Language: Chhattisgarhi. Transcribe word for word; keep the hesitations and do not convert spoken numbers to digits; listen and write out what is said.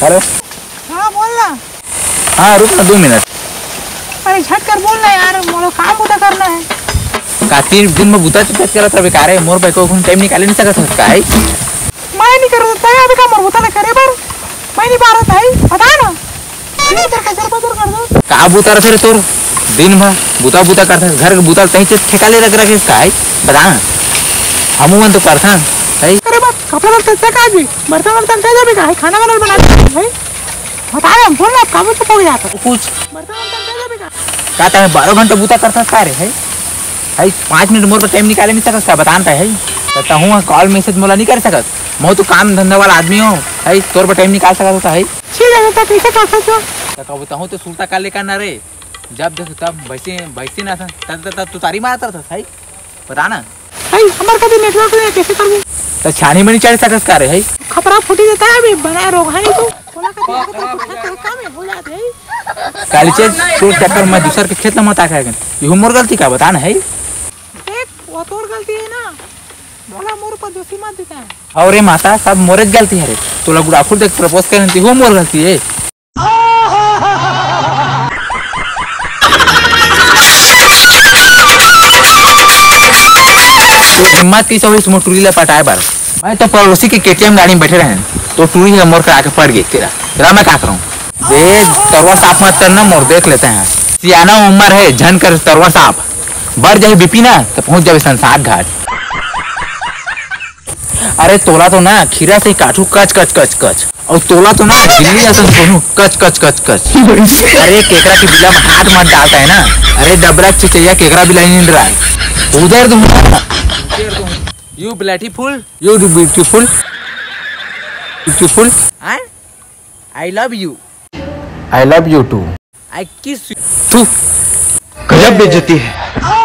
हेलो। हाँ, बोल ना। हाँ, रुक ना दो मिनट। अरे, झट कर बोल ना यार, मोला काम बुता करना है। का तीन दिन में बुता चुप करत रहे का रे? मोर बर कोनो टाइम निकाले नहीं सकत हस का है? मैं नहीं कर सकता है, अभी का मोर बुता ना करे बर, मैं नहीं पारत है, बता ना। दिन भर कचर पचर कर दो। का बुता रथे रे तोर? दिन भर बुता बुता करथस, घर के बुता तहीं ठेका ले रख रखे का है? बता ना, हमू मन तो करथन है। अरे बाप, कपड़ा लत्ता तक आ गई, बर्तन वर्तन तक जाबे का है, खाना वाना बना दे भाई। बता ना, बोल ना, काबू चुप हो जाता। कुछ बर्तन वर्तन तक जाबे का? का तैं बारह घंटा बुता करथस का रे है? है, पाँच मिनट मोर बर टाइम निकाले नहीं सकस का? बता ना तैं है, त तहूँ कॉल मैसेज मोला नहीं कर सकस। मैं तो काम धंधा वाला आदमी हूँ, है, तोर बर टाइम निकाल सकत होता है। ठीक है, तो कैसे कर सकते हो? त कबू तहूँ तो सुरता कर ले का ना रे, जब देखो तब भैंसी भैंसी ना था, तब तब तब तुतारी मारत रहता है। बता ना। भाई, हमार कभी नेटवर्क नहीं है, कैसे करबो? त छानी में नहीं चढ़ सकस का रे है? खपरा फूटी देता है अभी, बना रोगहा नहीं तो। बोला कभी, कभी तो कुछ ना कुछ काम है, हो जाते है। काली चेज, तोर चक्कर में दूसर के खेत ला मत आके आगे। ये मोर गलती का? बता ना है। देख, वो तोर गलती है ना, बोला मोर ऊपर दोषी मत देता है। अरे माता, सब मोरे गलती है रे। तोला गुड़ाखुर देख प्रपोज करन ती, हो मोर गलती है। हिम्मत कैसे होइस मोर टूरी ला पटाए बर? मैं तो पड़ोसी के केटीएम गाड़ी में बैठे रहें, तो टूरी ह मोर करा के पड़ गई। तेरा, तेरा मैं का करूँ? देख, तरवा साफ मत करना, मोर देख लेते हैं। सियाना उम्र है, झन कर तरवा साफ। बढ़ जाही बीपी ना, तो पहुंच जाबे शमशान घाट। अरे तोला तो ना खीरा से ही काटू कच कच कच कच। और तोला तो ना बिल्ली असन सोनू कच कच कच कच। अरे केकरा के बिला में हाथ मत डालता है ना। अरे डबरा के चिचैया केकरा बिला नींद रहा है। उधर तुम। You beautiful, you beautiful, beautiful। I love you। I love you too। I kiss you। तू गजब बेइज्जती है।